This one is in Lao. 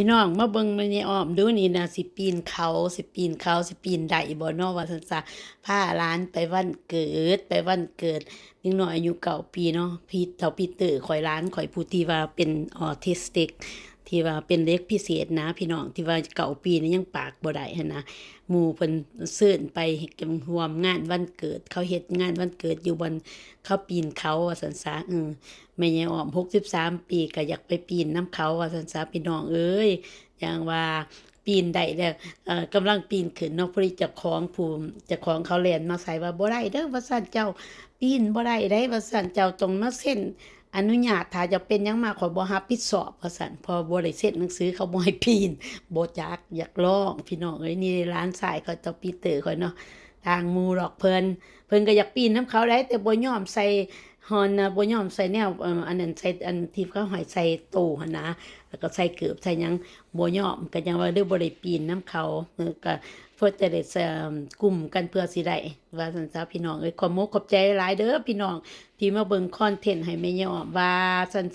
ພີ່ນ້ອງມາເບິ່ງແມ່ຍາຍອ້ອມດູນີ້ນະ ຊິປີນເຂົາ ຊິປີນເຂົາ ຊິປີນໄດ້ບໍ່ເນາະ ວ່າຊັ້ນຊະ. ພາຫຼານໄປວັນເກີດ ໄປວັນເກີດເດັກນ້ອຍອາຍຸເກົ້າປີເນາະ ພີ່ ເຖົ້າປີເຕີ ຂ້ອຍ ຫຼານຂ້ອຍຜູ້ທີ່ວ່າເປັນອໍທິສຕິກ ທີ່ວ່າເປັນເດັກພິເສດນະພີ່ນ້ອງ ທີ່ວ່າເກົ້າປີນີ້ຍັງປາກບໍ່ໄດ້ຫັ້ນນະ. ໝູ່ເພິ່ນເຊີນໄປຮ່ວມງານວັນເກີດ ເຂົາເຮັດງານວັນເກີດຢູ່ບ່ອນເຂົາປີນເຂົາວ່າຊັ້ນຊະ. ເອີ ແມ່ຍາຍອ້ອມຫົກສິບສາມປີ ກໍຢາກໄປປີນນຳເຂົາວ່າຊັ້ນຊະ ພີ່ນ້ອງເອີຍ. ຢ່າງວ່າປີນໄດ້ແລ້ວ ເອີ ກຳລັງປີນຂຶ້ນເນາະ ພໍດີເຈົ້າຂອງ ຜູ້ເຈົ້າຂອງເຂົາແລ່ນມາໃສ່ວ່າ ບໍ່ໄດ້ເດີ ວ່າຊັ້ນ ເຈົ້າປີນບໍ່ໄດ້ເດ້ ວ່າຊັ້ນ ເຈົ້າຕ້ອງມາເຊັນອະນຸຍາດ ຖ້າເຈົ້າເປັນຫຍັງມາ ຂ້ອຍບໍ່ຮັບຜິດຊອບ ວ່າຊັ້ນ ເພາະບໍ່ໄດ້ເຊັນໜັງສື ເຂົາບໍ່ໃຫ້ປີນ. ບໍ່ຈັກ ຢາກລອງ ພີ່ນ້ອງເອີຍ. ນີ້ຫຼານຊາຍຂ້ອຍ ເຖົ້າປີເຕີ ຂ້ອຍເນາະ ຕ່າງໝູ່ດອກເພິ່ນ ເພິ່ນກໍຢາກປີນນຳເຂົາໄດ໋ ແຕ່ບໍ່ຍອມໃສ່ຮອນນະ ບໍ່ຍອມໃສ່ແນວ ເອີ ອັນນັ້ນ ໃສ່ອັນທີ່ເຂົາໃຫ້ໃສ່ໂຕຫັ້ນນະ ແລ້ວກໍໃສ່ເກີບໃສ່ຫຍັງ ບໍ່ຍອມ ກໍຍັງວ່າເລີຍບໍ່ໄດ້ປີນນຳເຂົາ. ເອີ ກໍເພື່ອຈະໄດ້ ເອີ ກຸ່ມກັນເພື່ອຊິໄດ້ ວ່າຊັ້ນຊະ ພີ່ນ້ອງເອີຍ. ຂອບມົກຂອບໃຈຫຼາຍເດີພີ່ນ້ອງ ທີ່ມາເບິ່ງຄອນເທັນໃຫ້ແມ່ຍາຍອ້ອມ ວ່າຊັ້ນ.